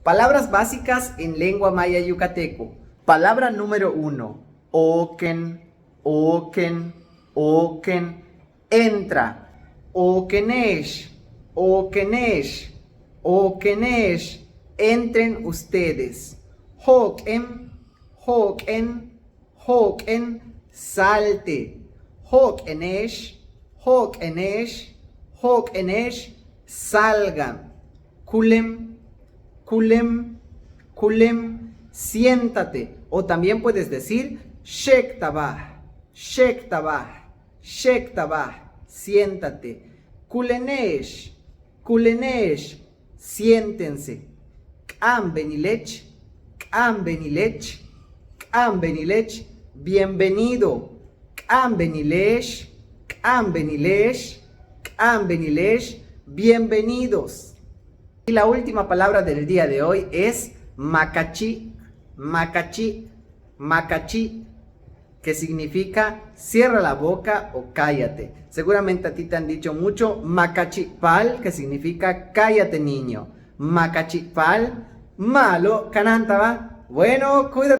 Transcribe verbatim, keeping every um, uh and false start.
Palabras básicas en lengua maya yucateco. Palabra número uno. Ooken, ooken, ooken. Entra. Ookene'ex, ookene'ex, ookene'ex. Entren ustedes. Jo'ok'en, jo'ok'en, jo'ok'en. Salte. Jo'ok'ene'ex, jo'ok'ene'ex, jo'ok'ene'ex. Salgan. Kulem, kulem, kulem. Siéntate. O también puedes decir, xe'ektabaj, xe'ektabaj, xe'ektabaj. Siéntate. Kulene'ex, kulene'ex. Siéntense. K'a'anbenilech, k'a'anbenilech, k'a'anbenilech. Bienvenido. K'a'anbenile'ex, k'a'anbenile'ex, k'a'anbenile'ex. Bienvenidos. Y la última palabra del día de hoy es makachi', makachi', makachi', que significa cierra la boca o cállate. Seguramente a ti te han dicho mucho makachi' pa'al, que significa cállate, niño. Makachi' pa'al. Ma'alob, kanáantabaj. Bueno, cuídate.